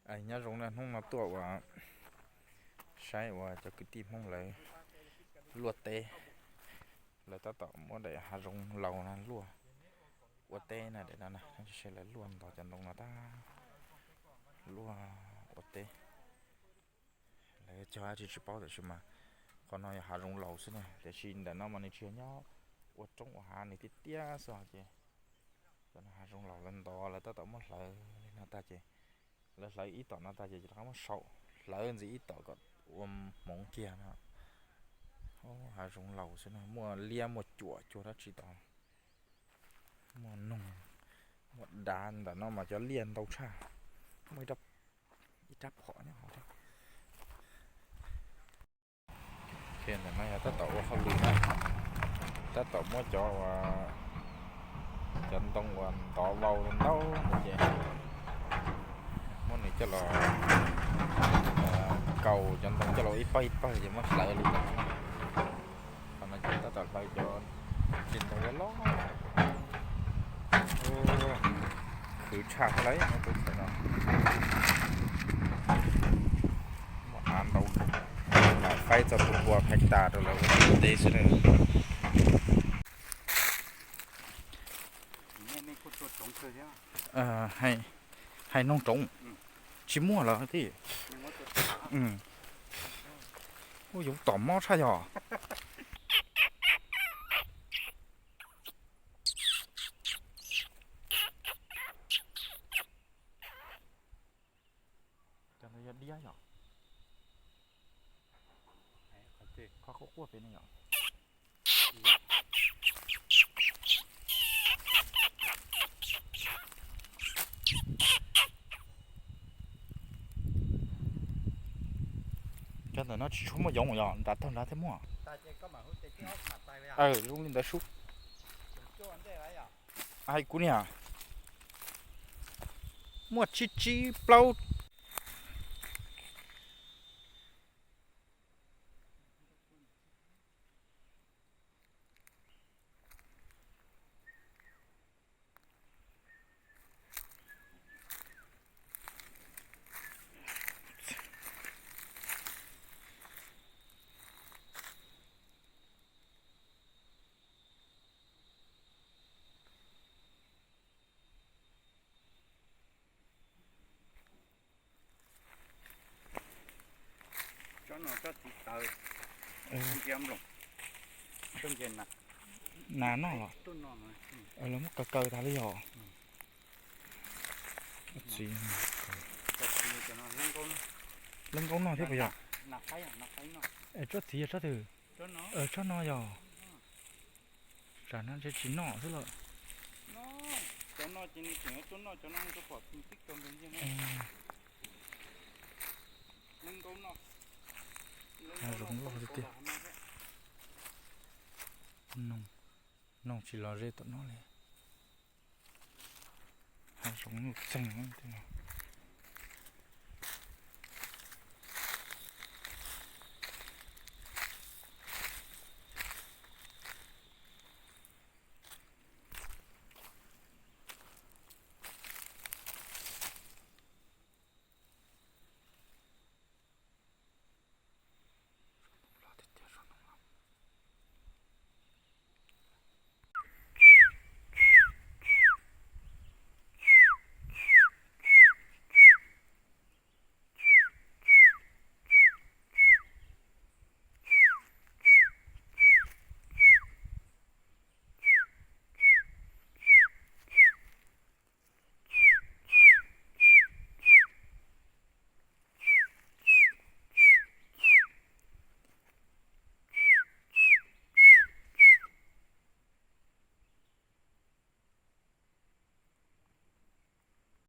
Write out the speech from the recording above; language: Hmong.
Nyob zoo na, hnub no tuaj ua saib ua cov kwv tij Hmoob lawv luaj teb. Lawv tab tom muab daim hav zoov laus no luaj ua teb na, daim no na, seb lawv luaj ntau cov ntoo no tag, luaj ua teb. Lawv cog dab tsi tsis paub tiam sis mas qhov no yog hav zoov laus xwb na, tiam sis ntawm no mas nws tsis yog nyob ua roob ua hav, nws tiaj tiaj xwb ces cov no hav zoov laus lawv ntov, lawv tab tom muab hlawv li no tag ces lawv hlawv ib tom no tag ces rov qab muab sau hlawv ntxiv ib tom kom ua hmoov kiag no. Hav zoov laus xwb na, muaj liab muaj cuam cuag dab tsi tod, muaj noog, muaj dav. Ntawm no mas cov liaj ntau tshaj, muaj ib rab phom nyob hauv. Ntawm no yog tab tom ua hauj lwm na, tab tom muab cov, cov ntoo uas ntov vau ntau ntau ces muab nws coj los kaus cov ntoo coj los ib pawg ib pawg ces muab hlawv li ntawd. Qhov no ces tab tom hlawv cov tsev ntoo loj loj, khwv tshaj lawm tus txawm no. Muaj av ntau, lam faib txog tus pua hais tas rau lawv ua teb xwb na. Hais noog roov, tsis muaj lawm tij. Ua yoov tom mob tshaj yog. Cov ntawd yog diab yom? Qhov quaj quaj pem ne yom? Cov ntawm no tsis tshua muaj yoov yom, nrad tag nrad thiaj muaj. Zoo li ntawd sub. Hais kuv niam, muaj tsib tsib plaub. Tsob no tsob txiv taws, tsob nce nploos, tsob nce nas noj los. Lawv muab kaw kaw tas li os. Txiv, lawv nkaub noj thiab puas yog? Tsob txiv yog tsob twg? Tsob no yog. Tsam no ntshe tsis noj xwb lawm. Cov no ces nws tseem yuav tuaj noj cov no rau pom tib co nkaus ntiag no. Hav zoov loj tiag tiag. Noog tsis los ze tom no li. Hav zoov nyuj txeeg no.